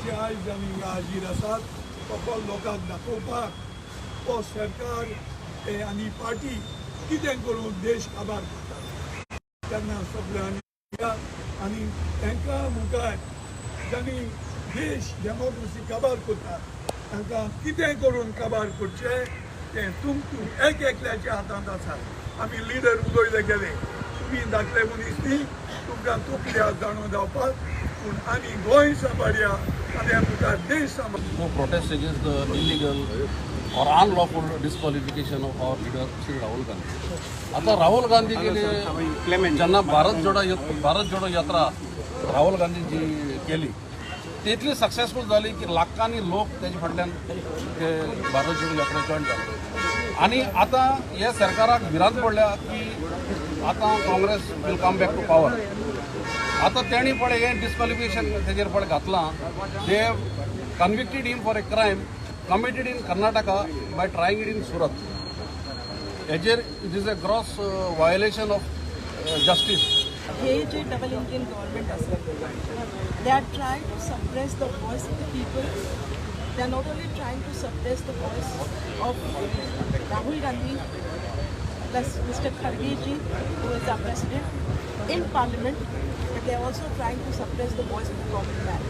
आमचे आयज आमी हांगा हाजीर आसात फकत लोकांक दाखोवपाक हो सरकार हे आनी पार्टी कितें करून देश काबार करता. तेन्ना सगळे आमी आनी तांकां मुखार जांणी देश डेमोक्रेसी काबार करता, तांकां कितें करून काबार करचें तें तुमतूम एक एकल्याच्या हातांत आसा. आमी लिडर उलयले गेले, तुमी धाकले मनीस न्ही, तुमकां तकली जाणून जावपाक, पूण आमी गोंय सांबाळया आनी मुखार देश सांबाळ. To protest against the illegal or unlawful disqualification of our leader, Shri Rahul Gandhi. आता राहुल गांधी गेले जेन्ना भारत जोडो यात्रा राहुल गांधी जी केली, ती इतली सक्सेसफूल जाली की लाखांनी लोक तेजे फाटल्यान ते भारत जोडो यात्रा जॉयन जाले आनी आतां हे सरकाराक भिरांत पडल्या की आतां Congress will come back to power. आतां तेणी पळय हें डिस्क्वॉलिफिकेशन तेजेर पळय घातलां. They convicted him for a crime committed in Karnataka by trying it in Surat. हेजेर it is a gross violation of justice. हे जे डबल इंजिन गव्हर्नमेंट आसा, they are trying to suppress the voice of the people. They are not only trying to suppress the voice of Rahul Gandhi plus Mr. Kharge ji, who is our president in parliament, but they are also trying to suppress the voice of the common man.